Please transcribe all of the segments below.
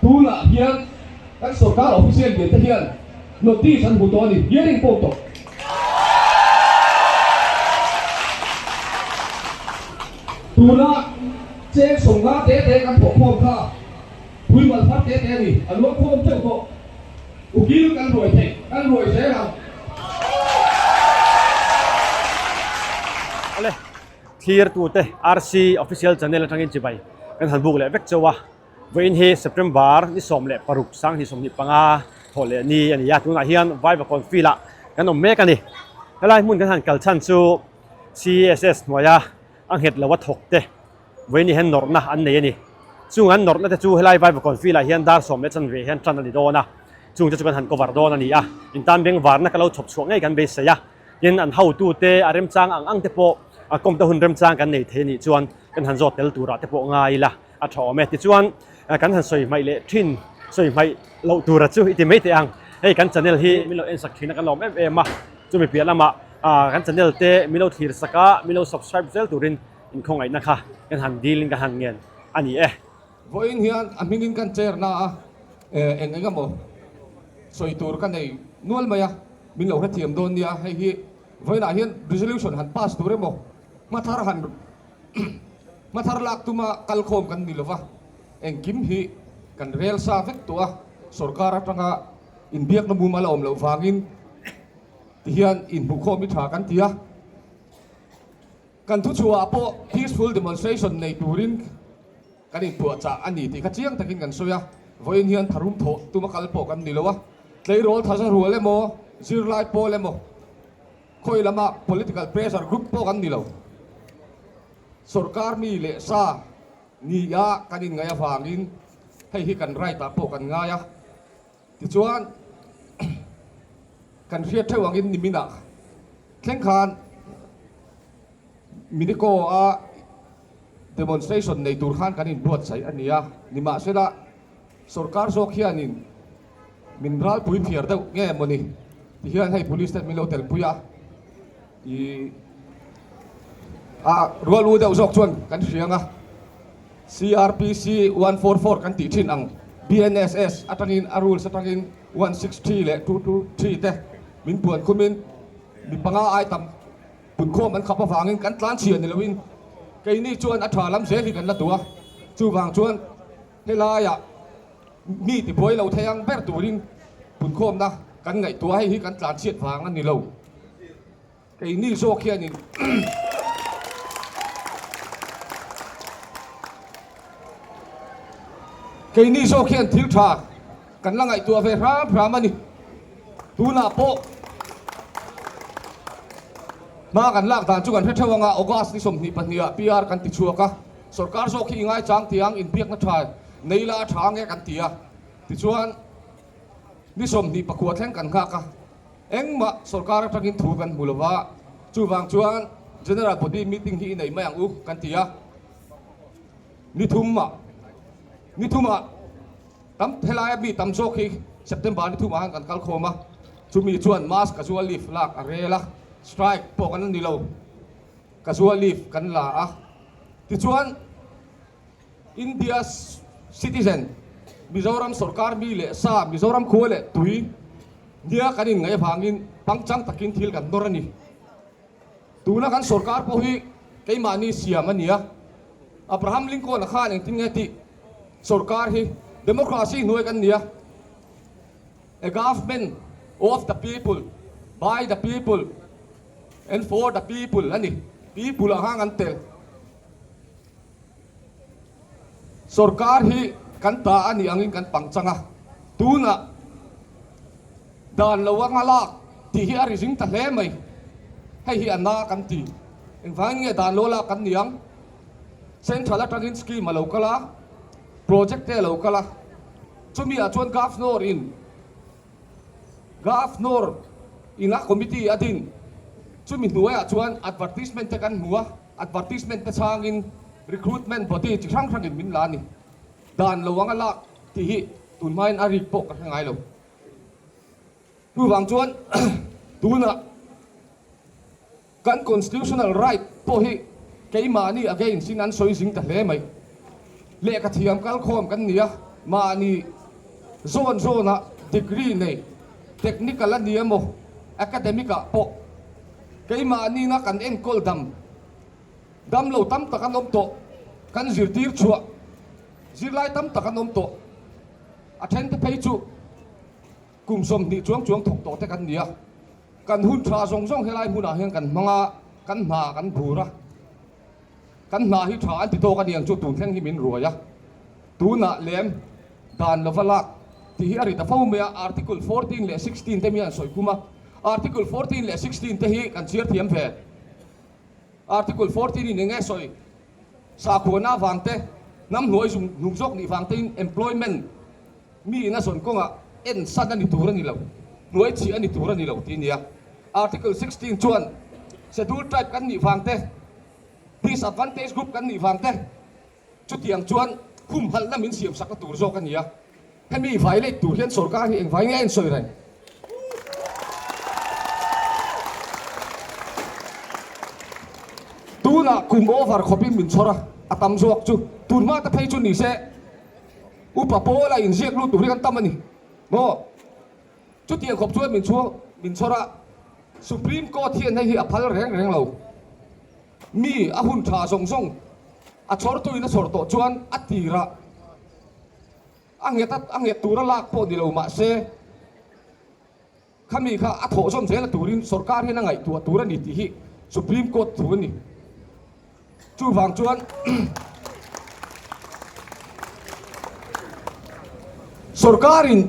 Tunah hian kan sorkar official lian te hian notice an hmu tawh a ni, hearing pawh tawh. Tuna cheng 50 te te kan thawh khawm kha puimal thar te te a ni, a luang khawm teuh tawh. Ukil kan ruai theih, kan ruai zel ang. Awle, thlir tute RC Official Channel atangin chibai kan han buk leh vek chauh a. Vawiin hi September ni 16 2025 thawh leh ni a ni a, tunah hian Vaivakawn field ah kan awm mek a ni. Helai hmun kan han kal chhan chu CSS hnuaia a nghet lo a thawk te vawiin hian nawrhna an nei a ni. Chung an nawrhna te chu helai Vaivakawn field ah hian dar sawm leh chanve hian tan a ni dawn a, chung te chu kan han cover dawn a ni a. Intan bengvarna ka lo chhawp chhuah ngei kan beisei a, tin an hotute a remchang ang ang te pawh a kawmte hun remchang kan nei thei a nih chuan kan han zawt tel turah te pawh ngai ila. A tha awm e. Tichuan kan han sawi hmaih leh thin, sawi hmaih loh tura chu i ti mai teh ang. Hei kan channel hi min lo en sak thin a, kan lawm em em a. Chumi piah lamah kan channel te min lo thlir sak a, min lo subscribe zel turin inkhawngaihna kha kan han dil in kan han ngen a ni e. Vawiin hian a hmingin kan chair na a, eng eng emaw sawi tur ka nei nual mai a, min lo hrethiam dawn nia. Hei hi vawiinah hian resolution han pass tur emaw hmathar han Hmathar lak tuma kalkhawm kan ni lova, engkim hi kan rel sa vek tawh a, sorkar atanga inbiakna mumal a awm loh vangin tihian inhmuhkhawm hi tha kan ti a. Kan thuchhuahah pawh peaceful demonstration nei turin kan inpuahchah a ni tih kha chiang takin kan sawi a, vawiin hian tharum thawh tuma kal pawh kan ni lo a, tleirawl thaza rual emaw, zirlai pawl emaw, Khawi lama political pressure group pawh kan ni lo. Sorkar mi leh sa ni a kan inngaih avangin hei hi kan right ah pawh kan ngai a. Tichuan kan hriat theuh angin niminah thleng khan Minico a demonstration nei tur khan kan inbuatsaih a ni a. Nimahsela sorkar zawk hianin Min ralpui phiar deuh nge mawni ti hian hei police ten min lo telpui a, i a rual u deuh zawk chuan kan hriang a, CRPC 144 kan tih thin ang BNSS atangin a rules atangin 163 leh 223 te min puan khumin mi panga ai tam punkhawm an khap avangin kan tlan chhia ni loin keini chuan a tha lam zel hi kan la duh a, chuvang chuan helaiah Mi tibuai lo thei ang ber turin punkhawmna kan ngaihtuah hei hi kan tlanchhiat vang a ni lo. Keini zawk hianin keini zawk hian thil tha kan la ngaihtuah ve hram hram a ni. Tunah pawh hma kan lak dan chu kan hre theuh ang a, August ni 22 ah PR kan ti chhuak a, sorkar zawk hi i ngaichang tiang inbiakna tha Nei la a tha nge kan ti a, tichuan ni 29 thleng kan nghak a, engmah sorkar atangin thu kan hmu lova, chuvang chuan General Body meeting hi i nei mai ang u kan ti a, ni thumah ni thumah tam helaia mi tam zawk hi September ni thumah khan kan kal khawm a, chumi chuan mass casual leave lak a rel a, strike pawh kan la ni lo, casual leave kan la a, tichuan. India citizen, Mizoram sorkar mi leh sa, Mizoram khua leh tui nia kan inngaih avangin pangchang takin thil kan nawr a ni. Tuna kan sorkar pawh hi keimahni siam a ni a, Abraham Lincoln-a khan engtin nge tih sorkar hi democracy hnuai kan ni a, a government of the people, by the people and for the people a ni. People ah khan kan tel. Sorkar hi kan ta a nih angin kan pang chang a, tunah dan lo anga lak tih hi a ri zing ta hle mai. Hei hi a na kan ti. Engvangin nge dan lo lak kan ni ang? Central atangin scheme a lo kal a, project te a lo kal a, chumi ah chuan Governor in Governor in a committee a din, chumi hnuaiah chuan advertisement te kan hmu a. Advertisement te chhangin recruitment body chi hrang hrangin min la a ni. Dan lo anga lak tih hi tun hmain a rik pawh ka hre ngai lo. Chuvang chuan tunah kan constitutional right pawh hi keimahni against in an sawi zing ta hle mai. Lehkha thiam kalkhawm kan ni a, Mahni zawn zawna degree nei, technical a ni emaw, academic ah pawh keimahniina kan enkawl dam dam lo tam tak an awm tawh, kan zirtir chhuah zirlai tam tak an awm tawh. A then te phei chu kum 20 chuang chuang thawk tawh te kan ni a, kan hun tha zawng zawng helai hmunah hian kan hmang a, kan hna kan bur a. Kan hna hi tha an ti tawk a niang chu tun thleng hi min ruai a, tunah lem dan lova lak tih hi a ri ta fo mai a, Article 14 leh 16 te mi an sawi khum a, Article 14 leh 16 te hi kan chhiar thiam ve. Article 14 in eng nge sawi? Sakhuana avang te, hnam hnuai zung hnung zawk nih vang tein employment mi in a zawn kawngah en san a ni tur a ni lo, hnuai chhih a ni tur a ni lo tih a ni a. Article 16 chuan Schedule Tribe kan nih vang te, Disadvantage group kan nih vang te, chutiang chuan humhalhna min siam sakna tur zawk a ni a. Hemi violate tur hian sorkar hi engvai nge a insawi reng? Tunah kum over khawpin min chhawr a, a tam zawk chu tunhma te phei chu ni se upa pawla inziak lut tur hi kan tam a ni maw? Chutiang khawp chuan min chhuang min chhawr a, Supreme Court hian hei hi a phal reng reng lo. Mi a hun tha zawng zawng a chhawrtuin a chhawr tawh chuan a tirah a nghet a a nghet tura lak pawh ni lo mahse khami kha a thawh zawm zel turin sorkar hian a ngaihtuah tur a ni tih hi Supreme Court thu a ni. Chuvang chuan sorkarin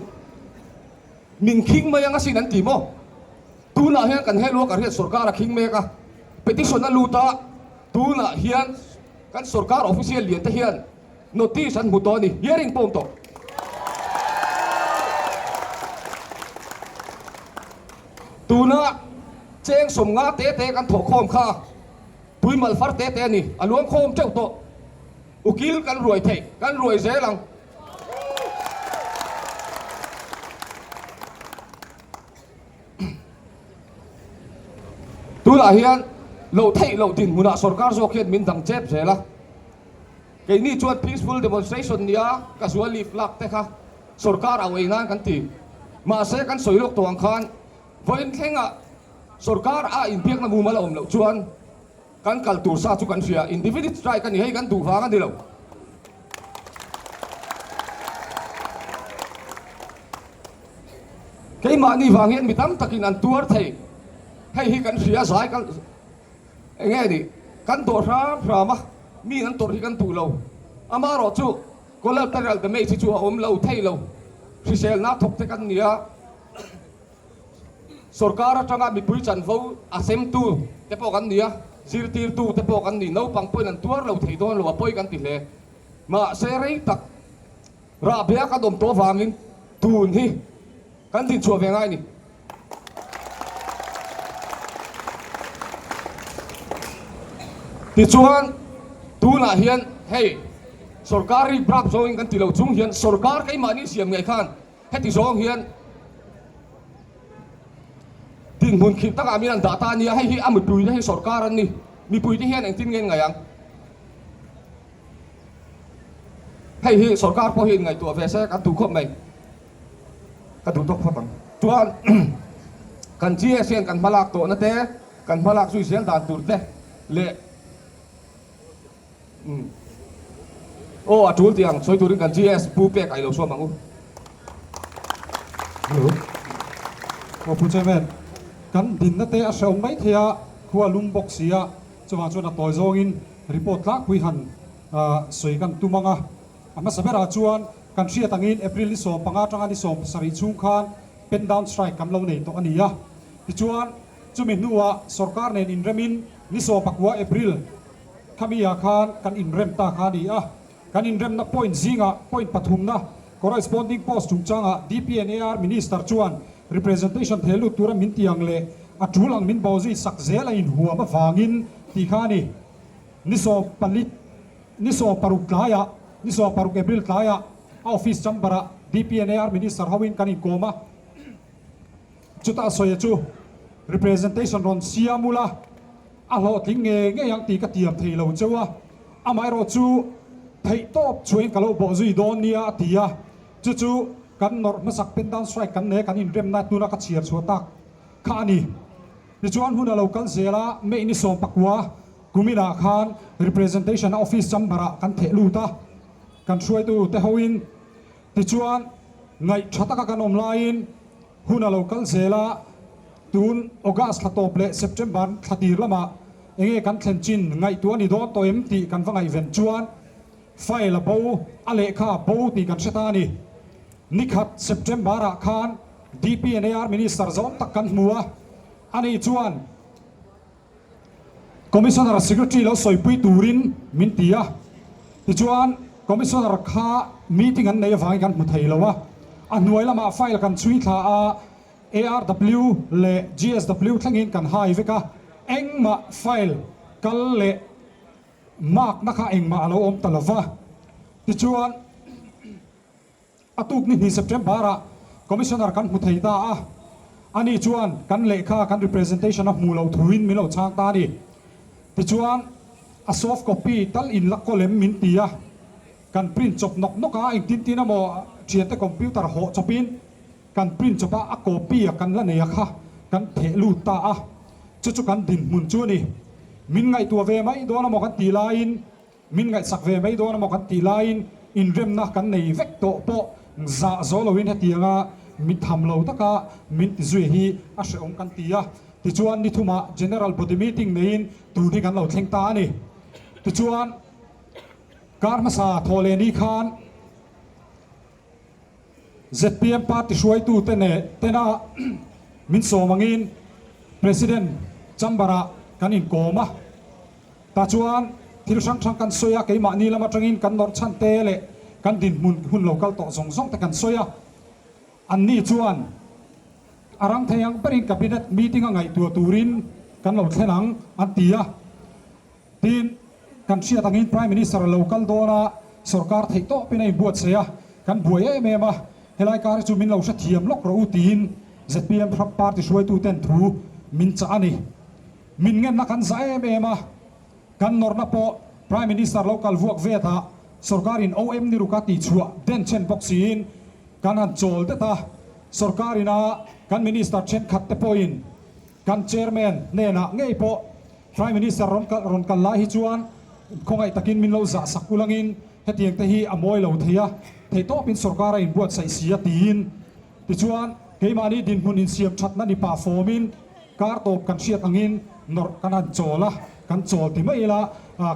min khing mai ang asin an ti maw? Tunah hian kan helua kar hian sorkar a khing mek a, petition a lut a, tunah hian kan sorkar official lian te hian notice an hmu tawh a ni, hearing pawh a awm tawh. Tuna cheng 50 te te kan thawhkhawm kha Tui mal far te te a ni, a luang khawm teuh tawh. Ukil kan ruai theih, kan ruai zel ang. Tunah hian loh theih loh dinhmunah sorkar zawk hian min dang chep zel a. Keini chuan peaceful demonstration nia ka zual leave lak te kha sorkar au ei nan kan ti. Mahse kan sawi lawk tawh ang khan vawiin thlengah Sorkar a inbiakna mumal a awm loh chuan kan kal tur sa chu kan hria, indefinite strike a ni, hei kan duh vang a ni lo. Keimahni vang hian mi tam takin an tuar thei, hei hi kan hria zai kal eng nge ni, kan dawh hram hram a, mi an tawrh hi kan duh lo, amaherawh chu collateral damage hi chu a awm lo thei lo, hriselna thawk te kan ni a. Sorkar atanga mipui chanvo a semtu te pawh kan ni a, zirtirtu te pawh kan ni, naupang pawhin an tuar lo thei dawn lo a pawi kan ti hle. Mahse rei tak rahbia kan awm tawh avangin tun hi kan dinchhuah ve ngai a ni. Tichuan tunah hian hei sorkar rik brap zawngin kan ti lo chung hian sorkar keimahni siam ngei khan Heti zawng hian dinhmun khirh takah min an dah ta a nia, hei hi a mipuite hi sorkar an ni, mipuite hian engtin nge an ngaih ang? Hei hi sorkar pawh hi inngaihtuah ve se kan duh khawp mai, ka duh tawk phawt ang. Chuan kan GS hian kan hmalak tawhna te, kan hmalak zui zel dan tur te leh Umm. Aw a tul tih ang sawi turin kan GS pu pek ai lo suam ang u. Hello. Aw Pu Chairman, kan dinna te a hrehawm mai thei a, khua lum bawk si a, chuvang chuan a tawi zawngin report tlangpui han sawi kan tum ang a. A hmasa berah chuan kan hriat angin April ni 15 atanga ni 17 chhung khan pen down strike kan lo nei tawh a ni a. Tichuan chumi hnuah sorkar nen inremin ni 19 April, Khami ah khan kan inrem ta kha a ni a, kan inremna point zingah point pathumna corresponding post chungchangah DPNAR Minister chuan representation theh lut tura min ti ang leh a tul ang min bo zui sak zel a inhuam avangin tih kha a ni. Ni 14 ni 16 tlaiah ni 16 April tlaiah a office chamber ah DPNAR Minister hoin kan inkawm a, chutah sawi chu representation rawn siam ula, A hlawhtling ngei ngei ang tih ka tiam thei lo cheu a, amaherawh chu theihtawp chuain ka lo bawh zui dawn nia a ti a. Chu chu kan nawrh hmasak pen down strike kan nei a, kan inremna tuna ka chhiar chhuah tak kha a ni. Tichuan hun a lo kal zel a, May ni 14 kuminah khan representation a office chamber ah kan theh lut a, kan hruaitu te hoin tichuan ngaih tha taka kan awm laiin hun a lo kal zel a, tun August thla tawp leh September thla tir lamah enge kan thlen chin ngaihtuah a ni dawn tawh em tih kan va ngaihven chuan file a bo, a lehkha a bo tih kan hre ta a ni. Nikhat September ah khan DPNAR Minister zawng tak kan hmu a, ani chuan Commissioner Secretary lo sawipui turin min ti a, tichuan Commissioner kha meeting an nei avangin kan hmu thei lo a, a hnuai lamah file kan chhui thla a, ARW leh GSW thlengin kan hai vek a, engmah file kal leh mark na kha engmah a lo awm ta lo va, tichuan. A tuk ni hnih September-ah Commissioner kan hmu thei ta a, ani chuan kan lehkha kan representation a hmuh loh thuin min lo chhang ta a ni. Tichuan, a soft copy tal in la kawl em min ti a, kan print chawp nawk nawk a, engtin tin emaw thiante computer hawh chawpin kan print chawp a, a copy a kan la nei a kha kan theh lut ta a, chu chu kan dinhmun chu a ni. Min ngaihtuah ve mai dawn emaw kan tih laiin Min ngaihsak ve mai dawn emaw kan tih laiin inremna kan nei vek tawh pawh zah zo loin hetianga min tham lo taka min ti zui hi a hrehawm kan ti a. Tichuan ni thumah General Body Meeting neiin tur hi kan lo thleng ta a ni. Tichuan kar hmasa thawh leh ni khan zpm party hruaitute neh tena min sawm angin President chamber-ah kan inkawm a. Tah chuan thil hrang hrang kan sawi a, keimahni lam atangin kan nawrh chhan te leh kan dinhmun hun lo kal tawh zawng zawng te kan sawi a. Anni chuan a rang thei ang berin Cabinet meeting a ngaihtuah turin kan lo thlen ang an ti a. Tin, kan hriat angin Prime Minister a lo kal dawn a, sorkar theih tawpin a inbuatsaih a, kan buai em em a, helai kar hi chu min lo hrethiam lawk rawh u tiin zpm party hruaituten thu min chah a ni. Min ngenna kan za em em a, kan nawrna pawh Prime Minister lo kal vuak vet a, sorkarin OM ni ruka tihchhuah den chen bawk siin kan han chawl det a, sorkarin a kan Minister thenkhat te pawhin kan Chairman hnenah ngei pawh Prime Minister rawn kal rawn kal lai hi chuan khawngaih takin min lo zah sak ulangin hetiang te hi a mawi lo thei a, theihtawpin sorkar a inbuatsaih si a tiin tichuan keimahni dinhmun insiam thatna ni pah fawmin Kar tawp kan hriat angin nawrh kan han chawl a, kan chawl ti mai ila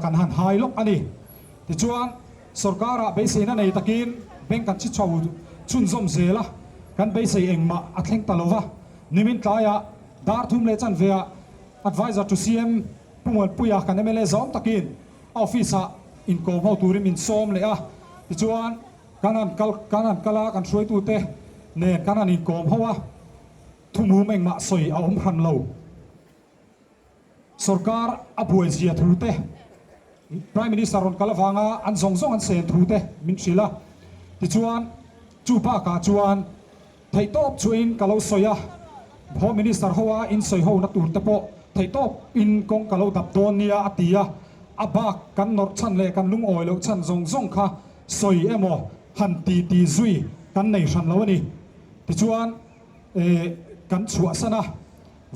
kan han hai lawk a ni. Tichuan, sorkarah beiseina nei takin bank kan chhi chho chhunzawm zel a, kan beisei engmah a thleng ta lo va. Nimin tlaiah dar thum leh chanveah Advisor to CM Pu Muanpuia kan mla zawm takin a office-ah inkawm ho turin min sawm leh a, tichuan kan han kal kan han kal a, kan hruaitute nen kan han inkawm ho a. Thumum engmah sawi a awm hran lo. Sorkar a buai zia thu te, Prime Minister rawn kal avanga an zawng zawng an sen thu te min hrilh a. Tichuan, chu bakah chuan theihtawp chuain ka lo sawi a, Home Minister hoa in sawi hona tur te pawh theihtawp in kawng ka lo dap dawn nia a ti a. A bak kan nawrh chhan leh kan lungawi loh chhan zawng zawng kha sawi emaw han ti ti zui kan nei hran lo a ni. Tichuan. Eh, kan chhuahsan a,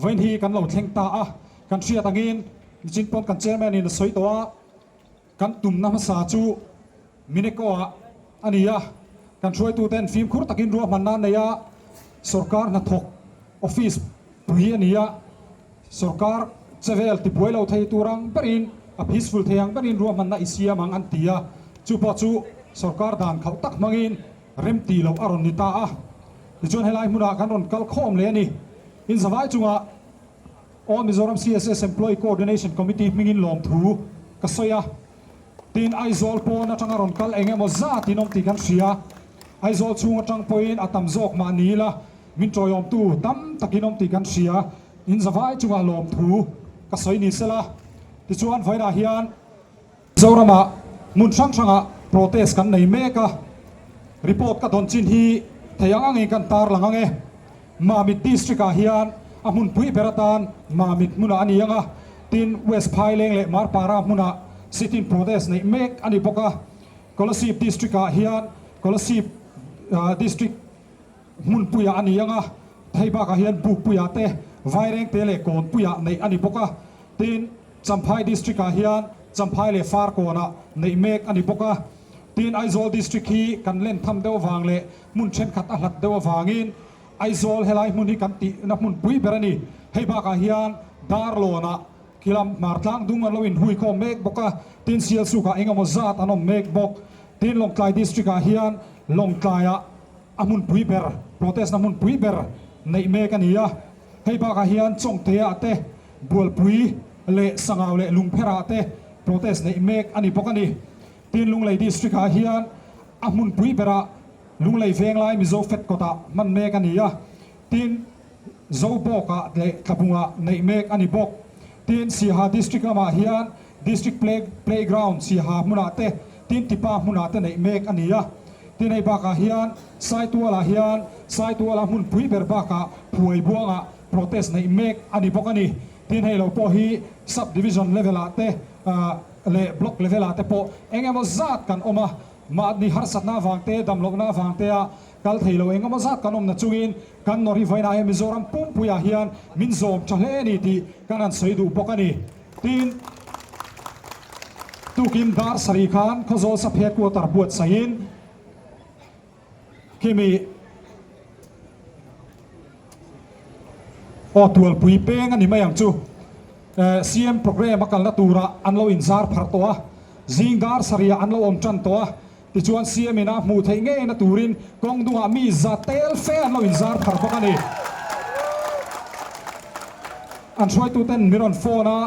vawiin hi kan lo thleng ta a, kan hriat angin nichin pawn kan chairman in a sawi tawh a, kan tumna hmasa chu Mineko ah a ni a, kan hruaituten fimkhur takin ruahmanna an nei a, sorkar hnathawk office pui a ni a, sorkar chevel tibuai lo thei tur ang berin a peaceful thei ang berin ruahmanna i siam ang an ti a, chu pawh chu sorkar dan khauh tak hmangin rem tih loh a rawn ni ta a. Tichuan helai hmunah kan rawn kal khawm leh a ni. In zavai chungah All Mizoram CSS Employee Coordination Committee hmingin lawmthu ka sawi a. Tin, Aizawl pawn atanga rawn kal eng emaw zat in awm tih kan hria. Aizawl chhung atang pawhin a tam zawk mah ni ila min tawiawmtu tam takin awm tih kan hria. In zavai chungah lawmthu ka sawi ni sela. Tichuan vawiinah hian. Mizoramah hmun hrang hrangah protest kan nei mek a, report ka dawn chin hi thei ang angin kan tarlang ang e. Mamit District ah hian a hmunpui ber atan Mamit hmunah a ni ang a, tin West Phaileng leh Marpara hmunah sit-in protest neih mek a ni bawk a. Kolasib District ah hian Kolasib. District hmunpuiah a ni ang a, hei bakah hian Bukpuiah te, Vairengte leh Kawnpuiah neih a ni bawk a. Tin, Champhai District ah hian Champhai leh Farkawnah neih mek a ni bawk a. Tin, Aizawl District hi kan len tham deuh avang leh hmun thenkhat a hlat deuh avangin Aizawl helai hmun hi kan tihna hmunpui ber a ni. Hei bakah hian Darlawnah khilam hmar tlang dung an lo inhui khawm mek bawk a, tin Sialsukah eng emaw zat an awm mek bawk. Tin Lawngtlai District ah hian Lawngtlaiah a hmunpui ber, protest na hmunpui ber neih mek a ni a. Hei bakah hian Chawngtea te, Bualpui leh Sangau leh Lungpherah te protest neih mek a ni bawk a ni. Tin Lunglei District ah hian a hmunpui berah Lunglei Venglai Mizo Fed kawtah hman mek a ni a. Tin, Zobawkah leh Tlabungah neih mek a ni bawk. Tin, Siaha District lamah hian District Play Playground Siaha hmunah te, tin Tipa hmunah te neih mek a ni a. Tin, hei bakah hian Saitualah hian Saituala hmunpui ber bakah Phuaibuangah protest neih mek a ni bawk a ni. Tin, hei lo pawh hi Sub Division level ah te leh Block level ah te pawh eng emaw zat kan awm a, mahni harsatna avang te, damlohna avang te a Kal thei lo engemaw zat kan awmna chungin kan nawrhi vawiinah hian Mizoram pumpuiah hian min zawm tha hle a ni tih kan han sawi duh bawk a ni. Tin, tukin dar sarih khan Khawzawl Sap Headquarter buatsaihin khimi aw tualpui peng a ni mai ang chu CM programme a kalna turah an lo inzar pharh tawh a, zing dar sarihah an lo awm tan tawh a. Tichuan CM in a hmuh theih ngeina turin kawng dungah mi za tel fe an lo inzar thar bawk a ni. An hruaituten min rawn phone a,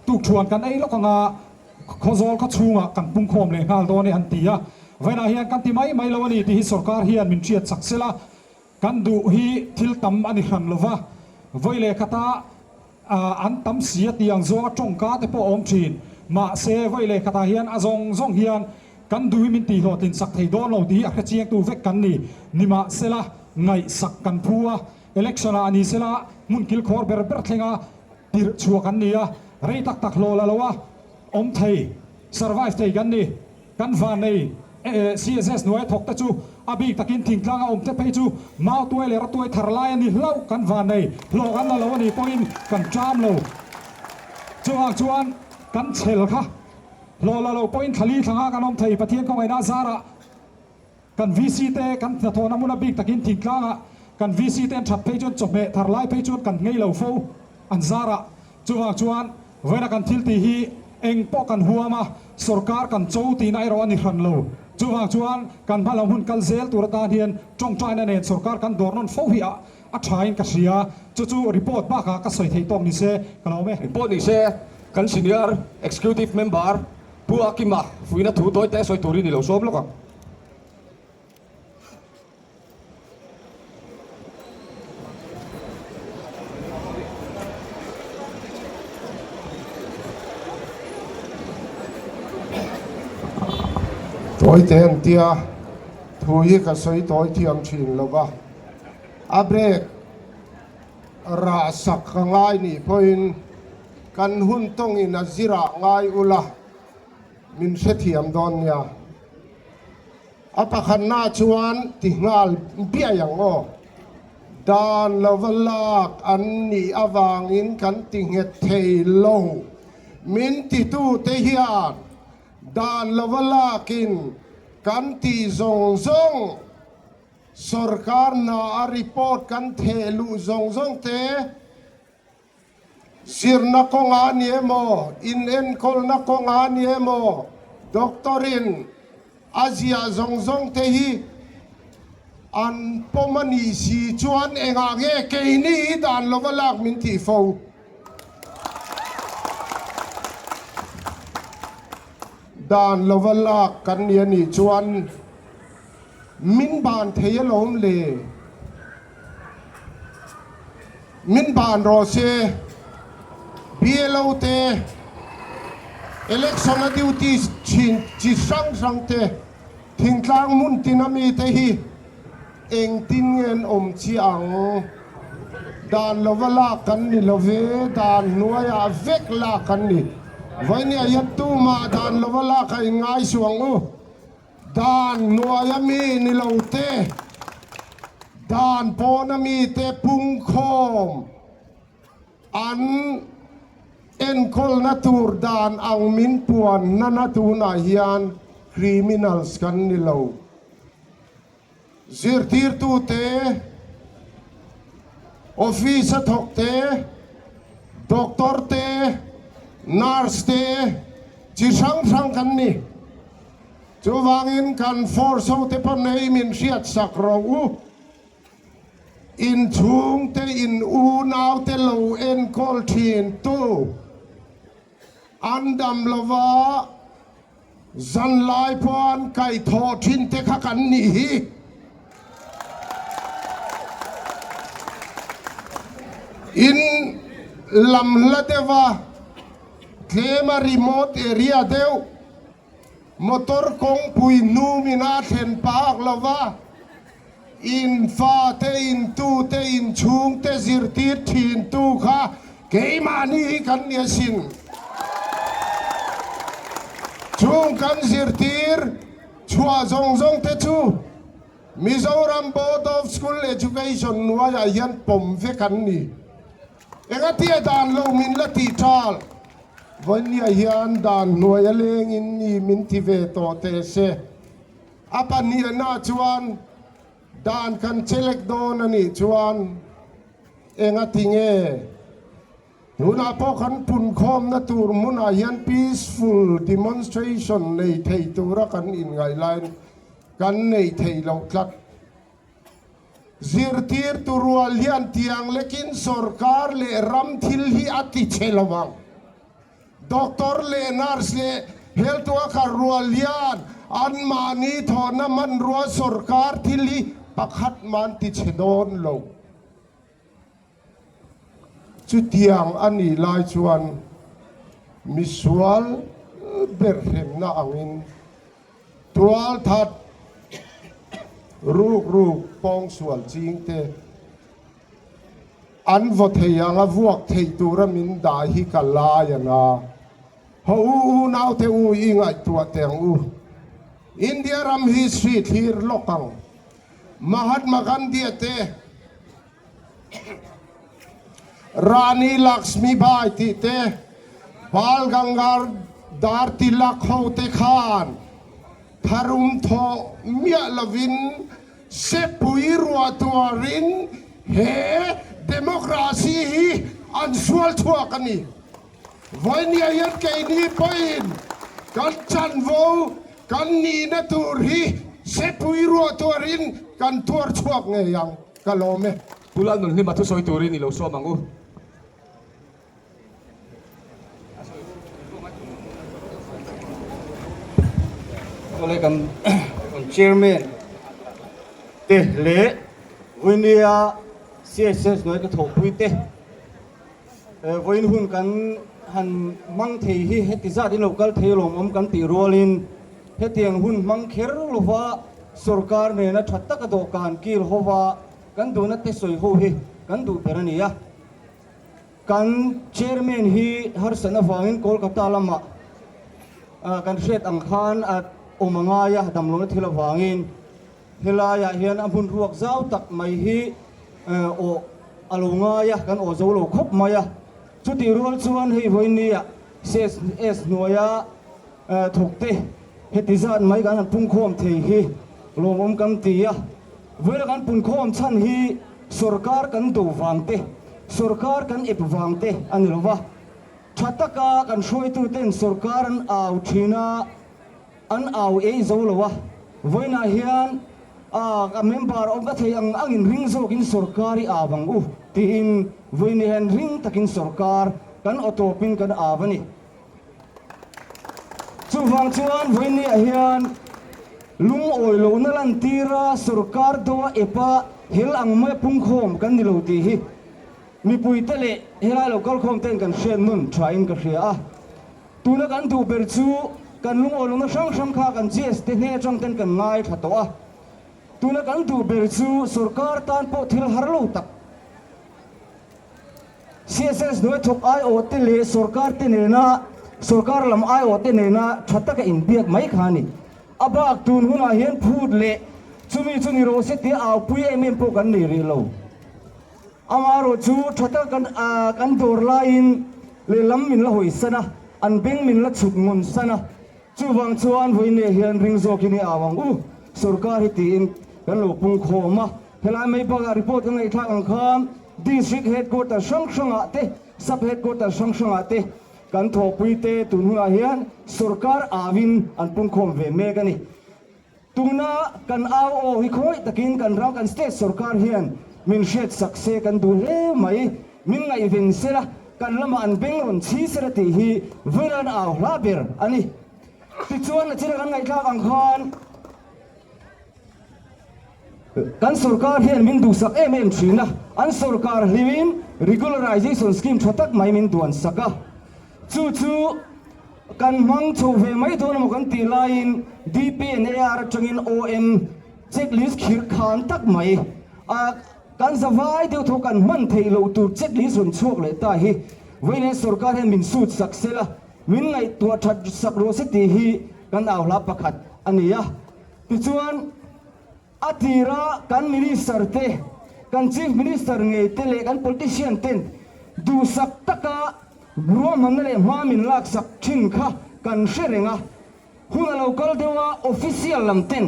tukthuan kan ei lawk anga Khawzawl khaw chhungah kan pungkhawm leh nghal dawn e an ti a. Vawiinah hian kan ti mai mai lo a ni tih hi sorkar hian min hriat chak sela kan duh hi thil tam a ni hran lova, vawi leh khata An tam si a tih ang zawnga tawngka te pawh a awm thin. Mahse, vawi leh khatah hian a zawng zawng hian kan duh hi min tihhlawhtlin sak thei dawn lo tih hi a hrechiangtu vek kan ni. Nimahsela, ngaihsak kan phu a, election ah ni sela hmun kilkhawr ber ber thlenga tirh chhuah kan ni a, rei tak tak hlawh la lo a awm thei, survive thei kan ni. Kan vannei CSS hnuaia thawk te chu a bik takin thingtlang a awm te phei chu mau tuai leh ratuai thar lai a ni hlauh kan vannei hlawh kan la lo a nih pawhin kan ṭam lo. Chuvang chuan kan chhel kha hlawh la lo pawhin thlali thlanga kan awm thei Pathian khawngaihna a zarah kan VC te kan hnathawhna hmun a bik takin thingtlangah kan VC te an ṭhat phei chuan chawhmeh thar lai phei chuan kan nghei lo fo an zarah. Chuvang chuan vawiina kan thil tih hi eng pawh kan huam a, sorkar kan cho tihna erawh a ni hran lo. Chuvang chuan kan hma lam hun kal zel tur atan hian tawngtaina nen sorkar kan dawr nawn fo hi a a thain ka hria. Chu chu report bakah ka sawi theih tawk ni se ka lo awm e. Engpawh ni se, kan Senior Executive Member Pu Akima fuihna thu tawi te sawi turin i lo sawm lawk ang. Tawi te an tia, thu hi ka sawi tawi thiam thin lo va, a brake rah sak ka ngai nih pawhin kan hun tawngin a zirah ngai ula min hrethiam dawn nia. A pakhatna chuan ti nghal biai ang aw. Dan lova lak an nih avangin kan ti nghet thei lo. Min titute hian dan lova lakin kan tih zawng zawng, sorkar hna a report kan theh luh zawng zawng te, Zirna kawngah a ni emaw, inenkawlna kawngah a ni emaw, doctor-in a ziah zawng zawng te hi an pawm a nih si chuan engah nge keini hi dan lova lak min tih fo? Dan lova lak kan ni a nih chuan min ban thei alawm le. Min ban rawh se, BLO te, election a duty thin chi hrang hrang te, thingtlang hmun tin a mi te hi engtin nge an awm chiah ang? Dan lova lak kan ni lo ve, dan hnuaiah vek lak kan ni. Vawinia hian tumah dan lova lak a inngai suh ang u. Dan hnuaia mi ni lo te, dan pawna mite pungkhawm an enkawlna tur dan ang min puan nana tunah hian criminals kan ni lo. Zirtirtute, office a thawk te, doctor te, nurse te, chi hrang hrang kan ni. Chuvangin kan force ho te pawh nei min hriat sak rawh u. Inchhung te, in unau te lo enkawl thin tu an dam lova, Zanlai pawh an kaihthawh thin te kha kan nih hi. In lam hla deuh a, tlem a remote area deuh, motor kawngpui hnum in a thlen pak lo va, in fate, in tute, in chhungte zirtir thin tu kha keimahni hi kan ni asin. Chung kan zirtir chhuah zawng zawng te chu Mizoram Board of School Education hnuaiah hian pawm vek an ni. Engatia dan lo min la tih tal? Vawinia hian dan hnuai a lengin ni min ti ve tawh teh se. A pahnihnah chuan dan kan chelek dawn a nih chuan engati nge tunah pawh kan punkhawmna tur hmunah hian peaceful demonstration nei thei tura kan inngaih laiin kan nei thei loh tlat. Zirtirtu rual hian tiang lekin sorkar leh ram thil hi a ti che lo ang. Doctor leh nurse leh health worker rual hian anmahni thawhna hmanrua sorkar thil hi pakhat man ti chhe dawn lo. Chutiang a nih lai chuan misual ber hremna angin tualthat ruk ruk pawngsual chingte An vaw thei ang a vuak theih tura min dah hi ka lai a na. Haw u unaute u i ngaihtuah teh ang u. India ram history thlir lawk ang. Mahatma Gandhi a te, Rani Lakshmi Bai tih te, Bal Gangadhar Tilak ho te khan tharum thawh miah lovin Sepui ruah tuarin he democracy hi an sual chhuak a ni. Vawinia hian keini pawhin kan chanvo kan nihna tur hi sepui ruah tuarin kan tuar chhuak ngei ang. Ka lawm e. Pu Lalnunhlima thusawi turin i lo sawm ang u. Awle kan chairman te leh vawinia CSS hnuai ka thawhpui te vawiin hun kan han hmang thei hi heti zat in lo kal thei alawmawm kan tih rualin hetiang hun hmang kher lova sorkar nena tha taka dawhkan kil hova kan duhna te sawi ho hi kan duh ber a ni a. Kan Chairman hi harsatna vangin Kolkata lamah kan hriat ang khan a awm a ngai a, damlohna thil avangin helaiah hian a hmun ruak zau tak mai hi awh a lo ngai a, kan awh zo lo khawp mai a. Chutih rual chuan hei vawinia CSS hnuaia thawkte heti zat mai kan han pungkhawm thei hi lawmawm kan ti a. Vawiina kan punkhawm chhan hi sorkar kan do vang te, sorkar kan ep vang te a ni lo va. Tha taka kan hruaituten sorkar an au thin a, an au ei zo lo a. Vawiinah hian a member awm ka thei ang angin ring zawkin sorkar i au ang u tiin vawiin hian ring takin sorkar kan aw tawpin kan au a ni. Chuvang chuan vawinia hian lungawi lohna lantira sorkar doa epa hel ang maia pungkhawm kan ni lo tih hi mipuite leh helai lo kalkhawm ten kan hriat nun thain ka hria a. Tuna kan duh ber chu kan lungawi lohna hrang hrang kha kan GS te hnen atang ten kan ngaithla tawh a. Tuna kan duh ber chu sorkar tan pawh thil har lo tak. CSS hnuai thawk aiawh te leh sorkar te nena sorkar lam aiawh te nena tha taka inbiak mai kha a ni. A bak tun hunah hian phut leh chumi chu ni rawh se tia aupui em em pawh kan nei rih lo. Amaherawh chu tha tak kan kan dawr laiin lehlam min la hawi san a, an beng min la chhuk ngawn san a. Chuvang chuan vawiinne hian ring zawkin i au ang u, sorkar hi tiin kan lo pung khawm a. Helai mai bakah report kan ngaihthlak ang khan District Headquarter hrang hrangah te, Sub Headquarter hrang hrangah te kan thawhpuite tun hunah hian sorkar auin an pungkhawm ve mek a ni. Tuna kan au aw hi khawngaih takin kan ram kan state sorkar hian min hriat sak se kan duh hle mai, min ngaihven sela kan lamah an beng rawn chhi sela tih hi vawilan au hla ber a ni. Tichuan a china kan ngaihthlak ang khan kan sorkar hian min duhsak em em thin a, an sorkar hlimin regularization scheme tha tak mai min duan sak a, chu chu Kan hmang chho ve mai dawn emaw kan tih laiin DPNAR atangin OM checklist khirh khan tak mai a kan zavai deuh tho kan hman theih loh tur checklist rawn chhuak leh ta hi vawiin sorkar hian min sut sak sel a, min ngaihtuah that sak rawh se tih hi kan au hla pakhat a ni a. Tichuan. A tira kan Minister te, kan Chief Minister ngei te leh kan politician ten duhsak taka ruahmanna leh hma min laksak thin kha kan hre reng a. Hun a lo kal deuh a, official lam ten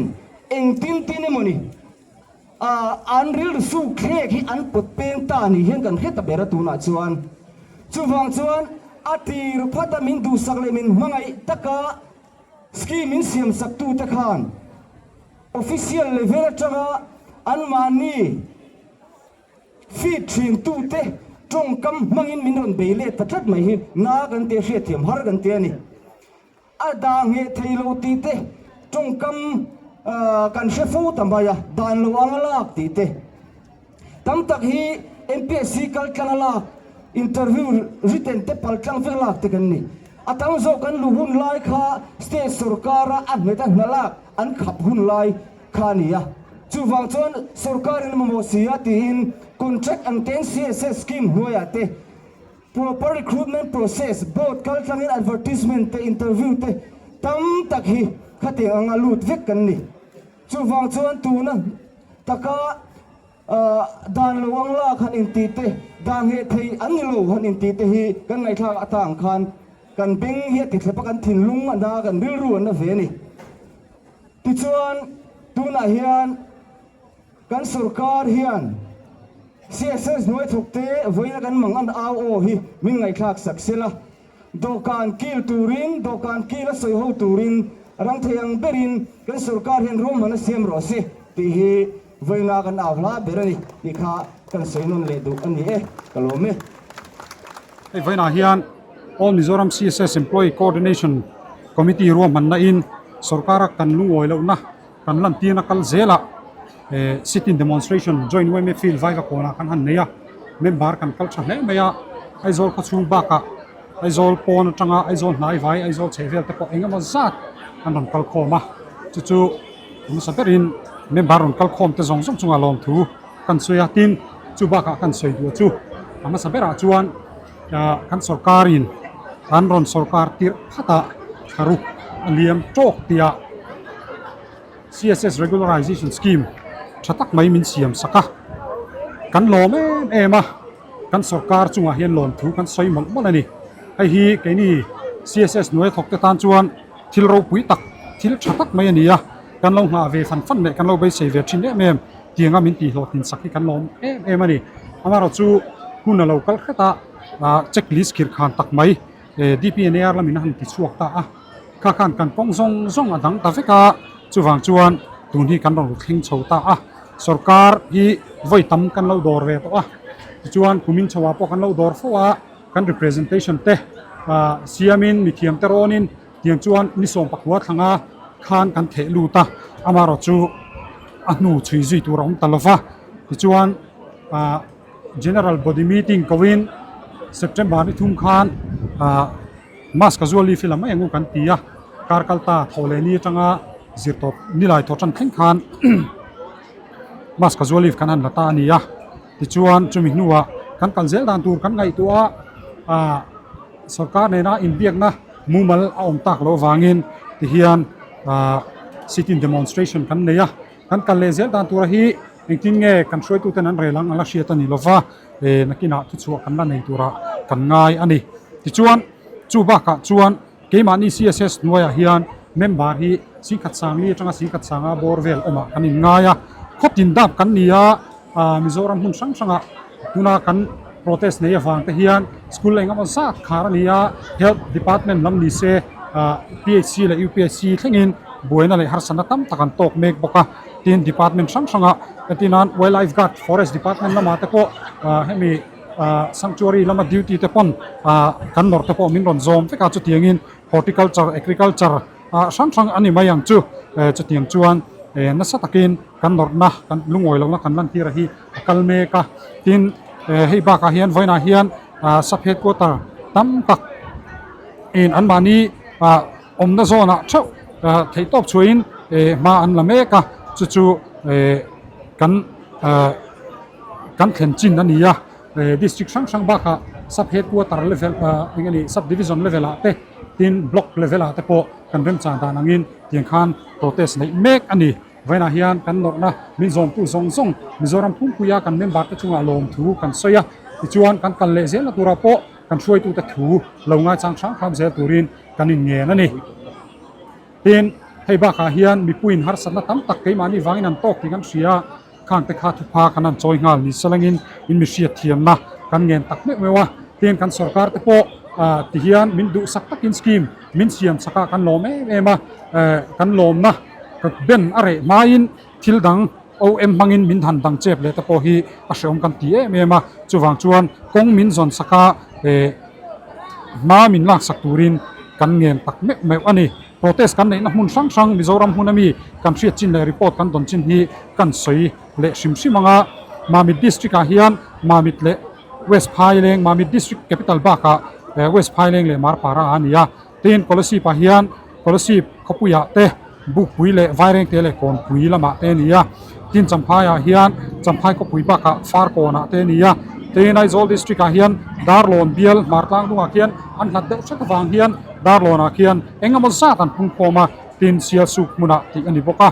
engtin tin emawni an rilru suk thlek hi an pawt peng ta ni hian kan hre ta ber a tunah chuan. Chuvang chuan a tir phata min duhsak leh min hmangaih taka scheme min siamsak tute khan, Official level atanga anmahni feed thin tute tawngkam hmangin min rawn bei let ta tlat mai hi na kan tia hriatthiam har kan tia a ni. A dah ngheh thei lo tih te tawngkam kan hre fo ta mai a, dan lo anga lak tih te. Tam tak hi MPSC kal tlang a lak, interview written te pal tlang vek lak te kan ni. A tam zawk kan luh hun lai kha state sorkara a nghet a hna lak an khap hun lai kha a ni a. Chuvang chuan sorkarin a mamawh si a tiin contract ang tein CSS scheme hnuaiah te proper recruitment process, board kal tlangin advertisement te interview te tam tak hi khatiang anga lut vek kan ni. Chuvang chuan tuna taka dan lo ang lak han intih te, dan ngheh thei an ni lo han intih te hi kan ngaihthlak atang khan kan beng hi a ti thlep a, kan thinlung a na, kan rilru a na ve a ni. Tichuan tunah hian kan sorkar hian CSS hnuai thawk te vawiina kan mang an au aw hi min ngaihthlak sak sela. Dawhkan kil turin, dawhkan kil a sawi ho turin ram thei ang berin kan sorkar hian ruahman a siam rawh se tih hi vawiina kan au hla ber a ni tih kha kan sawi nawn leh duh a ni e, ka lawm e. Hei vawiinah hian All Mizoram CSS Employee Coordination Committee ruahmanna in sorkara kan lungawi lohna kan lantirna kal zelah sit-in demonstration joint yma field vai ka kawnah kan han nei a, member kan kal tha hle mai a, Aizawl khawchhung bakah Aizawl pawn atanga Aizawl hnai vai Aizawl chheh vel te pawh eng emaw zat an rawn kal khawm a, chu chu hmasa berin member rawn kal khawm te zawng zawng chungah lawmthu kan sawi a, tin chu bakah kan sawi duh chu a hmasa berah chuan kan sorkarin an rawn sorkar tirh phatah thlaruk a liam tawk tih ah. CSS Regularization Scheme tha tak mai min siam sak a, kan lawm em em a, kan sorkar chungah hian lawmthu kan sawi mawlh mawlh a ni. Hei hi keini CSS hnuai thawk te tan chuan thil ropui tak, thil tha tak mai a ni a, kan lo nghah ve fan fan leh kan lo beisei ve thin em em tianga min tihhlawhtlin sak hi kan lawm em em a ni. Amaherawhchu hun a lo kal hret a, checklist khirh khan tak mai DPNAR lamin a han ti chhuak ta a. Kha khan kan kawng zawng zawng a dang ta vek a, chuvang chuan tun hi kan rawn ru thleng chho ta a, sorkar hi vawi tam kan lo dawr ve tawh a, tichuan kumin chho ah pawh kan lo dawr fo a, kan representation te ah siamin mithiam te rawnin tiang chuan ni sawm pakua thlanga khan kan theh lut a, amaherawh chu a hnu chhui zui tur a awm ta lova, tichuan ah general body meeting koin September ni thum khan ah. Mask a zual leaf hi la mai ang u kan ti a, kar kal ta thaw leh ni atanga zir tawp nilai thaw tan thleng khan mask a zual leaf kan han la ta a ni a, tichuan chumi hnuah kan kal zel dan tur kan ngaihtuah a, ah sorkar nena inbiakna mumal a awm tak loh avangin tihian ah. Sit-in demonstration kan nei a, kan kal leh zel dan tura hi engtin nge kan hruaituten an rel ang a la hriat a ni lova, eh nakinah thuchhuah kan la nei turah kan ngai a ni. Tichuan chu bakah chuan keimahni CSS hnuaiah hian member hi singkhat sangli atanga singkhat sanga bawr vel awmah kan inngai a, khawtin dap kan ni a, ah Mizoram hmun hrang hrangah tuna kan protest nei avang te hian school engemaw zat khar a ni a, health department lam ni se ah PHC leh UPSC thlengin buaina leh harsatna tam tak an tawk mek bawk a, tin department hrang hranga entir nan wildlife guard forest department lamah te pawh ah hemi ah sanctuary lama duty te pawn ah kan nawrh te pawh min rawn zawm vek a chutiangin horticulture agriculture ah hrang hrang a ni mai ang chu eh chutiang chuan eh nasa takin kan nawrhna kan lungawi lohna kan lantir a hi a kal mek a tin eh hei bakah hian vawiinah hian ah sub headquarter tam tak in anmahni ah awmna zawnah theuh ah theihtawp chhuahin eh hma an la mek a chu chu eh kan ah kan thlen chin a ni a eh district hrang hrang bakah sub headquarter level ah eng nge ni sub division level ah te tin block level ah te pawh kan remchang dan angin tiang khan protest neih mek a ni. Vawiinah hian kan nawrhna min zawmtu zawng zawng Mizoram pumpuia kan member te chungah lawmthu kan sawi a, tichuan kan kal leh zelna turah pawh kan hruaitute thu lo ngaichang hrang hrang zel turin kan inngen a ni. Tin, hei bakah hian mipuiin harsatna tam tak keimahni vangin an tawk tih kan hria a, khangte kha thupha kan han chawi nghal ni salangin in mi hriatthiamna kan ngen tak meuh meuh a, tin kan sorkar te pawh tihian min duhsak takin scheme min siam chakah kan lawm em em a, kan lawmna Ka ben a reh hmain thil dang OM hmangin min han dang chep leh te pawh hi a hreawm kan ti em em a, chuvang chuan kawng min zawn sak a eh hma min lak sak turin kan ngen tak meuh meuh a ni. Protest kan neihna hmun hrang hrang Mizoram hmun ami kan hriat chin leh report kan dawn chin hi kan sawi leh hrim hrim ang a, Mamit district ah hian Mamit leh West Phaileng, Mamit district capital bakah West Phaileng leh Marpara a ni a. Tin, Kolasib ah hian Kolasib khawpui ah te Bukpui leh Vairengte leh Kawnpui lamah te a ni a. Tin, Champhai ah hian Champhai khawpui bakah Farkawn ah te a ni a. Tin, Aizawl district ah hian Darlawn bial Hmartlang dungah khian an hlat deuh hret avang hian Darlawn ah khian eng emaw zat an phung khawm a, tin Sialsuk hmunah tih a ni bawk a.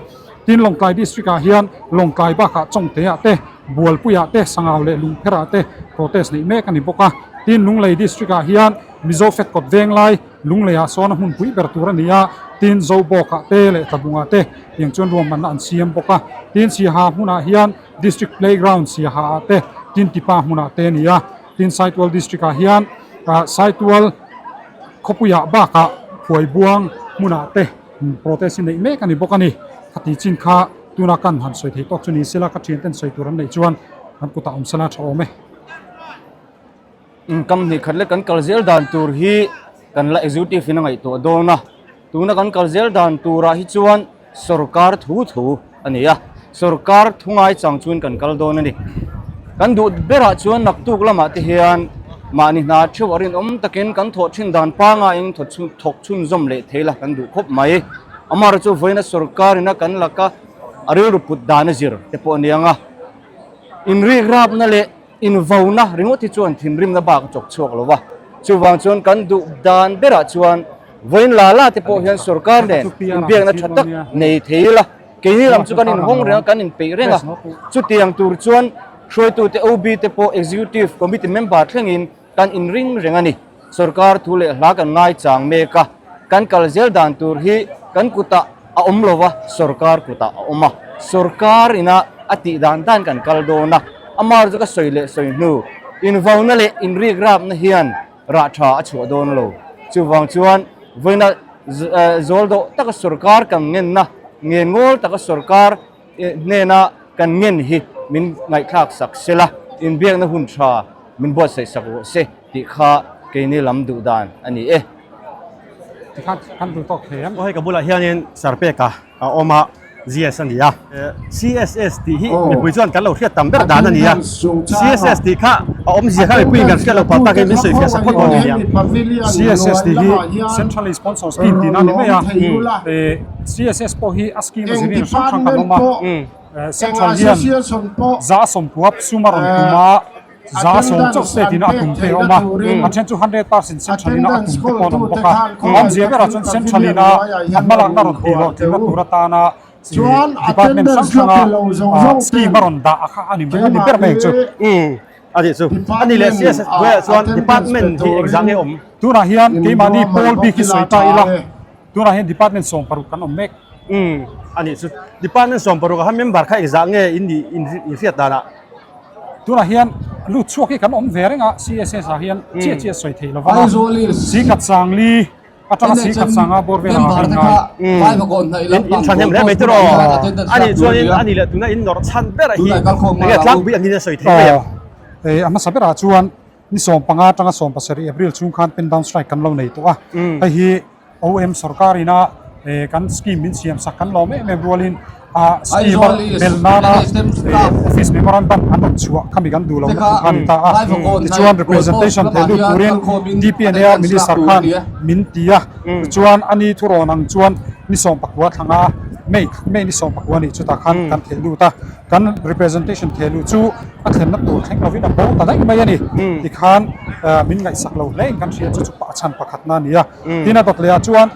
Tin, Lawngtlai district ah hian Lawngtlai bakah Chawngte ah te, Bualpui ah te, Sangau leh Lungpher ah te protest neih mek a ni bawk a. Tin, Lunglei district ah hian Mizo Fed kawt veng lai Lungleiah sawn a hmunpui ber tur a ni a, tin Zobawkah te leh Tlabungah te tiang chuan ruahmanna an siam bawk a. Tin Siaha hmunah hian District Playground Siaha ah te, tin Tipa hmunah te a ni a. Tin Saitual District ah hian Saitual khawpuiah bakah Phuaibuang hmunah te protest hi neih mek a ni bawk a ni. Khati chin kha tuna kan han sawi thei tawk chu ni sela ka thianten sawi tur an neih chuan an kutah awm sela tha awm e. Income hnih khat leh kan kal zel dan tur hi kan la executive in a ngaihtuah dawn a, tuna kan kal zel dan turah hi chuan sorkar thu thu a ni a, sorkar thu ngai chang chuan kan kal dawn a ni. Kan duh berah chuan naktuk lamah te hian mahni hna theuh a rinawm takin kan thawh thin dan pangaiin thawk chhunzawm leh thei la kan duh khawp mai. Amaherawhchu vawiina sorkarin a kan laka a rilru put dan a zir te pawh a ni ang a, inrikrapna leh Invauna ringawt hi chuan thinrimna bak a chawk chhuak lo va, chuvang chuan kan duh dan berah chuan vawiin la la te pawh hian sorkar nen inbiakna tha tak nei thei ila, keini lam chu kan inhawng reng a, kan inpeih reng a, chutiang tur chuan hruaitute OB te pawh Executive Committee member thlengin kan inring reng a ni. Sorkar thu leh hla kan ngaichang mek a, kan kal zel dan tur hi kan kutah a awm lo va, sorkar kutah a awm a. Sorkar ina a tih dan dan kan kal dawn a, amar chu ka sawi leh sawi hnu, invauna leh inrikrapna hian rah tha a chhuah dawn lo. Chuvang chuan vawiina zawl dawh taka sorkar kan ngenna, ngen ngawl taka sorkar hnena kan ngen hi min ngaihthlak sak sela, inbiakna hun tha min buatsaih sak rawh se tih kha keini lam duh dan a ni e. Tikhan kan duh tawk thei em? Aw hei ka bulah hianin Sarpeka a awm a, GS a ni a. CSS tih hi mipui chuan kan lo hriat tam ber dan a ni a. CSS tih kha a awmzia kha mipuiin kan hriat loh palh takin min sawi fiah sak phawt dawn a ni ang. CSS tih hi Centrally Sponsored Scheme tihna a ni mai a. CSS pawh hi a scheme a zirin hrang hrang kan awm a. Central hian za sawmkua sum a rawn tum a. Za sawm chauh state ina a tum te a awm a, a then chu 100% central ina a tum te pawh an awm bawk a. Awmzia berah chuan central ina a hmalakna rawn tih hlawh tlinna tur atana department hrang hranga scheme a rawn dah a kha a ni mai a ni ber mai ang chu. A nih chu. A nih leh CSS hnuaiah chuan department hi engzah nge awm? Tunah hian keimahni pawl bik hi sawi ta ila. Tunah hian department 16 kan awm mek. Umm a nih chu. Department 16 ah khan member kha engzah nge in nih in hriat danah? Tunah hian lut chhuak hi kan awm ve reng a, CSS ah hian chiah chiah sawi theih lova Sikhat Sangli atanga Sikhat Sanga bawr vel ah kan ngai. In in thahnem hle mai tiraw? A nih chuanin a nih leh tuna in nawrh chhan ber hi enge tlangpui angin a sawi theih mai ang? A hmasa berah chuan Ni 15 atanga 17 April chhung khan pen down strike kan lo nei tawh a, hei hi OM sorkar ina kan scheme min siam sak kan lawm em em rualin a scheme a belh nana office memorandum an rawn chhuah khami kan duh lohna thu kha a ni ta a. Tichuan representation thei lut turin DPNA a minister khan min ti a, tichuan ani thurawn ang chuan ni 19 thlanga May May ni 19 nih chutah khan kan theh lut a. Kan representation thehluh chu a thlenna tur thleng lovin a bo ta daih mai a ni. Tikhan min ngaihsak lo hle in kan hria chu chu a chhan pakhatna a ni a. Tin a dawt leh ah chuan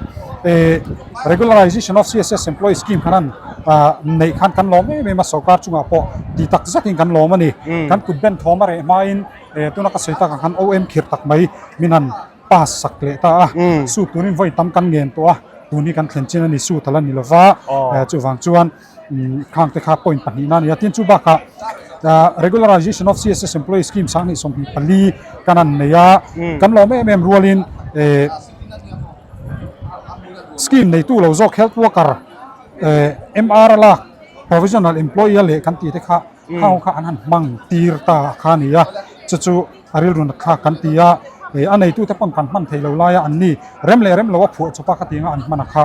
Regularization of CSS Employee Scheme khan an neih khan kan lawm em em a, sorkar chungah pawh ti tak zetin kan lawm a ni. Kan kut ben thawm a reh hmain tuna ka sawi tak ang khan OM khirh tak mai min han pass sak leh ta a. Suit turin vawi tam kan ngen tawh a, tun hi kan thlen chin a ni, suit a la ni lova chuvang chuan Khang te kha point pahnihna a ni a, tin chu bakah Regularization of CSS Employee Scheme 2024 kan han nei a, kan lawm em em rualin scheme neitu lo zawk health worker MR a lak provisional employee a leh kan tih te kha khang ho kha an han hmang tir ta kha a ni a, chu chu a rilru nat thlak kan ti a, eh a neitute pawn kan hman theih lo laia an ni rem leh rem lo a phuah chawpa kha tianga an hman a kha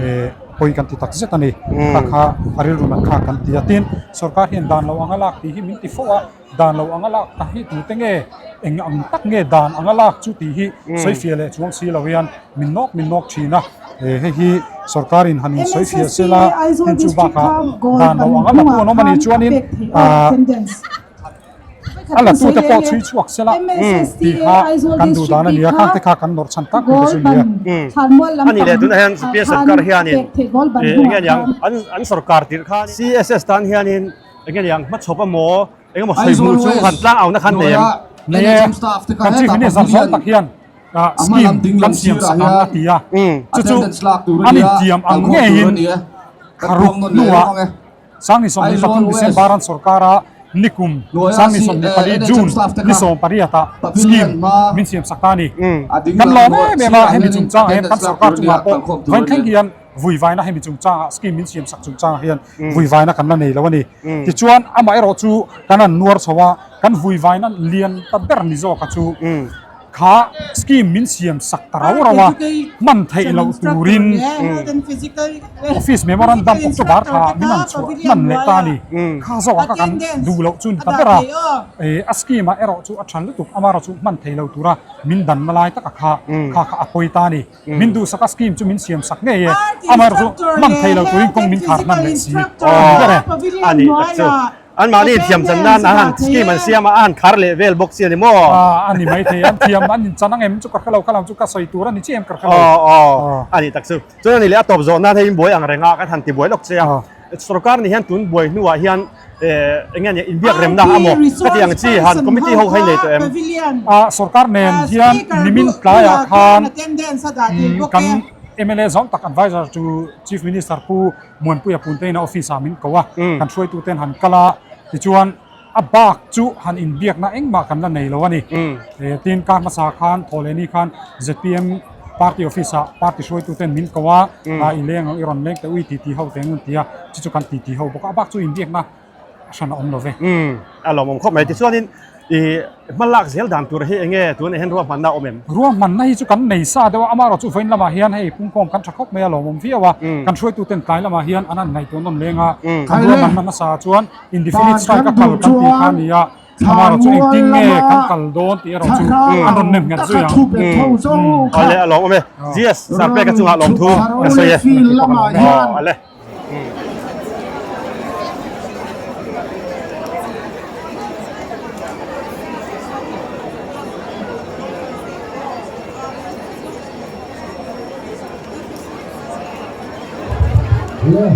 eh pawi kan ti tak zet a ni ta kha a rilru nat thlak kan ti a tin sorkar hian dan lo anga lak tih hi min ti fo a dan lo anga lak ta hi tute nge eng ang tak nge dan anga lak chu tih hi sawifiah leh chuang si lo hian min nawk min nawk thin a eh hei hi sorkar in han in sawifiah sela tin chu bakah dan lo anga la tu an awm a nih chuanin ah. A la tute pawh chhui chhuak se la tih kha kan duh dan a ni a, khang te kha kan nawrh chhan tak mai te chu a ni a. A nih leh tunah hian CPS sorkar hianin eng nge niang an sorkar tirh khan CSS tan hianin eng nge niang hmachhawp emaw eng emaw sawi hmuh chu han tlang auhna khan nei em? Nei e, kan Chief Minister zawng tak hian scheme kan siam sak ang a ti a, chu chu an intiam ang ngeiin tharuk hnuah Sangni 23 December an sorkar a, nikum Sangni 24 June ni 18 ah scheme min siam sak ta a ni. Kan lawm em em a, hemi chungchangah hian kan sorkar chungah pawh vain thleng hian vuivaina hemi chungchangah scheme min siam sak chungchangah hian vuivaina kan la nei lo a ni. Tichuan amaherawh chu kan han nuar chho a, kan vuivaina lian ta ber ni zawka chu Kha scheme min siam sak ta rau rau a, hman theih loh turin office memorandum October thla min han chhuah hman leh ta a ni. Kha zawkah kha kan duh loh chu ni ta ber a, a scheme ah erawh chu a tha lutuk amaherawh chu hman theih loh tura min danna lai taka kha kha kha a pawi ta a ni. Min duhsak a scheme chu min siam sak ngei e, amaherawh chu hman theih loh turin kawng min khar hman leh si a ni ber e. A ni tak chu. An mahni thiam chan nan an han scheme an siam a, a han khar leh vel bawk si a ni maw? A ni maithei, an thiam an inchan ang em chu ka hre lo, kha lam chu ka sawi tur a ni chiah em ka hre lo. Aw aw, a ni tak chu. Chuan a ni leh a tawp zawh nan hei in buai ang reng a, kan han ti buai lawk che a. Sorkar ni hian tun buai hnuah hian eng nge ni inbiak remna a maw ka tih ang chi han committee ho kha i nei tawh em? A sorkar nen hian nimin tlaiah khan kan mla zawng tak advisor chu Chief Minister Pu Muanpuia Punteina office ah min ko a, kan hruaituten han kal a, tichuan a bak chu han inbiakna engmah kan la nei lo a ni. Tin kar hmasa khan Thawhlehni khan zpm party office ah party hruaituten min ko a, i leng ang i rawn leng teh ui ti ti ho teh ang an ti a, chu chu kan ti ti ho bawk a, a bak chu inbiakna hran a awm lo ve. Umm, a lawmawm khawp mai. Tichuanin i hma lak zel dan tur hi eng nge tunah hian ruahmanna a awm em? Ruahmanna hi chu kan nei sa deuh a, amaherawh chu vawiin lamah hian hei pungkhawm kan tha khawp mai a lawmawm viau a, kan hruaituten tlai lamah hian an han ngaihtuah nawn leng a, kan ruahmanna hmasa chuan indefinite strike a kal kan tih kha a ni a, amaherawh chu engtin nge kan kal dawn tih erawh chu an rawn nem nghet zui ang. Awle a lawmawm e. GS Sarpeka chungah lawmthu ka sawi e. Aw ale. Le,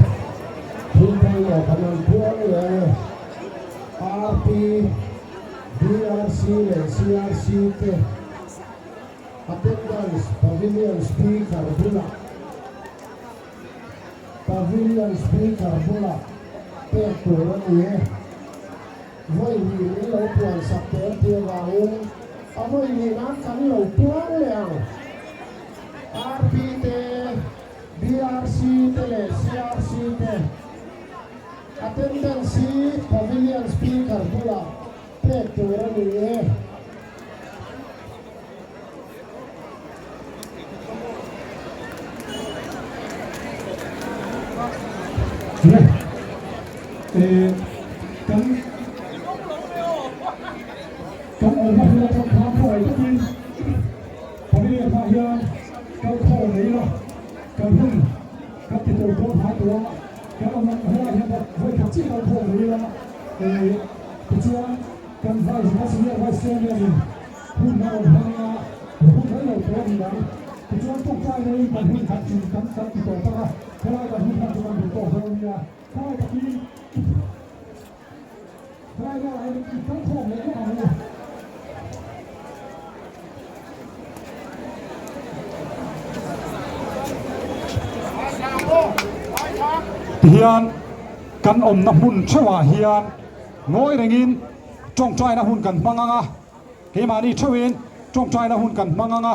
thil pawimawh kan han puang leh ang e. RP, BRC leh CRC te attendance pavilion speaker bulah pavilion speaker bulah pek tur a ni e. Vawi hnih min lo puan sak teh an tih avangin a vawi hnih nan kan lo puang leh ang. RP te, BRC te leh CRC te attendance hi Pavilion Speaker bulah pek tur a ni e. Kan kan awmna hmun atang khan khawngaih takin Pavilion ah hian kal khawm mai ila, kan hun kan ti tur dawn hnai tawh a, kan awmna helai hian vawi khat chiah kal khawm mai ila, tichuan kan Vice kan Senior Vice Chairman in hun a rawn hmang a, hun mai lo tawh a ni ang. Tichuan tawngtai neiin kan hun kan chin kan kan ti tawh tak a, helai kan hun hman chu kan duh tawk dawn nia. Khawngaih takin helai velah hian i kal khawm leh lawk ang u. Tihian kan awmna hmun theuhah hian ngawi rengin tawngtaina hun kan hmang ang a. Keimahni theuhin tawngtaina hun kan hmang ang a,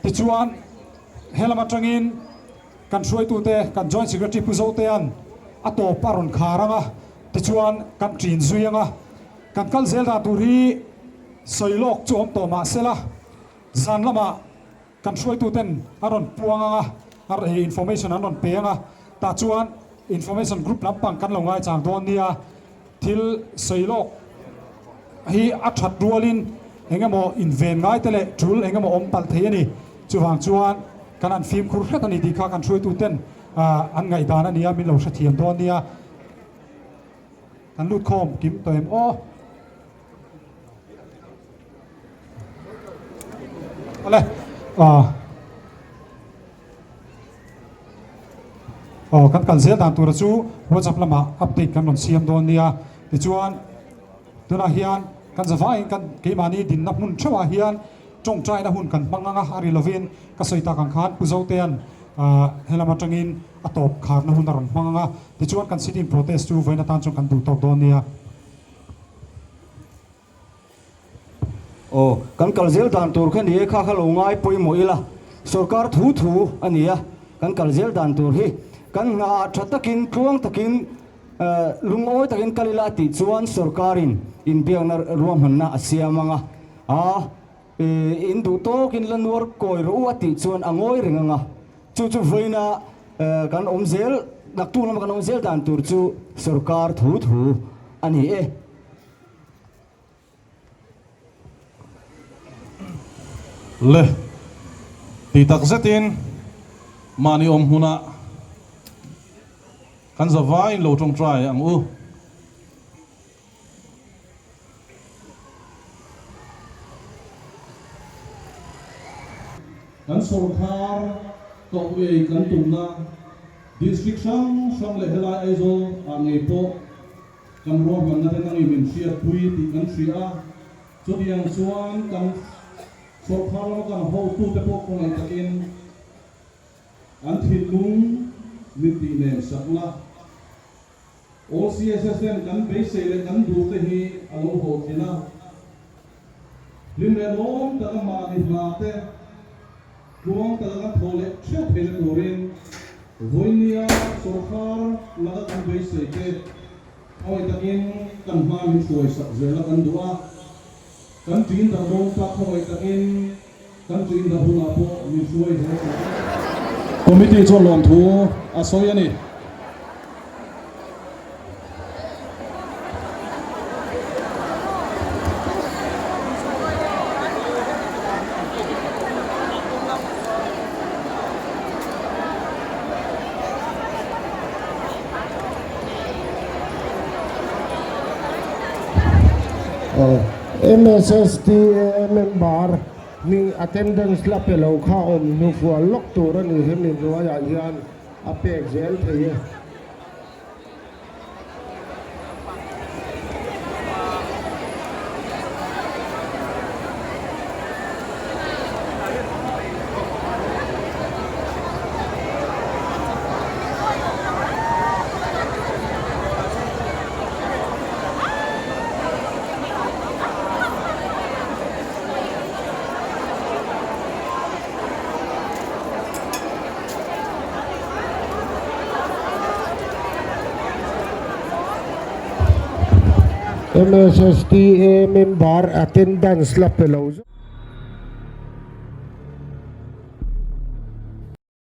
tichuan helam atangin kan hruaitute kan Joint Secretary Pu Zotea'n a tawp a rawn khar ang a, tichuan kan ṭin zui ang a. Kan kal zel dan tur hi sawi lawk chu awm tawh mah sela, zan lamah kan hruaituten a rawn puang ang a, information an rawn pe ang a, tah chuan information group lampang kan lo ngaichang dawn nia. Thil sawi lawk hi a that rualin eng emaw inven ngai te leh tul eng emaw awm palh thei a ni. Chuvang chuan kan han fimkhur hret a ni tih kha kan hruaituten an ngaihdan a nia, min lo hrethiam dawn nia. Kan lut khawm kim tawh em aw. Awle. Aw kan kal zel dan tura chu WhatsApp lamah update kan rawn siam dawn nia. Tichuan tunah hian kan zavaiin kan keimahni dinna hmun theuhah hian tawngtaina hun kan hmang ang a, a ri lovin ka sawi tak ang khan Pu Zotea'n helam atangin a tawp kharna hun a rawn hmang ang a. Tichuan kan sit-in protest chu vawiin atan chuan kan duh tawk dawn nia. Aw, kan kal zel dan tur kha ni e, kha kha lo ngai pawimawh ila, sorkar thu thu a ni a, kan kal zel dan tur hi kan hnaah tha takin, tluang takin, lungawi takin kal ila a tih chuan sorkarin inbiakna ruahmanna a siam ang a, a in duh tawkin la nuar kawi rawh u a tih chuan a ngawi reng ang a, chu chu vawiina kan awm zel, naktuk lama kan awm zel dan tur chu sorkar thu thu a ni e. Le, ti tak zetin mahni awm hmunah kan zavaiin lo tawngtai ang u. Kan sawrkhar tawh ngei kan tumna district hrang hrang leh helai Aizawl ah ngei pawh Kan ruahmanna te nangin min hriatpui tih kan hria a, chutiang chuan kan sawrkhar lama kan hotute pawh khawngaih takin an thinlung min tih nen sak la. OCSS ten kan beisei leh kan duh te hi a lo hlawhtlin a, hlim leh lawm taka mahni hna te tluang taka kan thawh leh theuh theihna turin Vawinia sawrkhar laka kan beisei te khawi takin kan hma min hruai sak zel a kan duh a, kan ṭin dar dawn ta khawi takin kan ṭin dar hunah pawh min hruai zel tur a. Committee chuan lawmthu a sawi a ni. MSSTA member hming attendance la pe lo kha awm hnufual lawk tur a ni hemi hnuaiah hian a pek zel thei e. MSSTA member attendance la pe lo.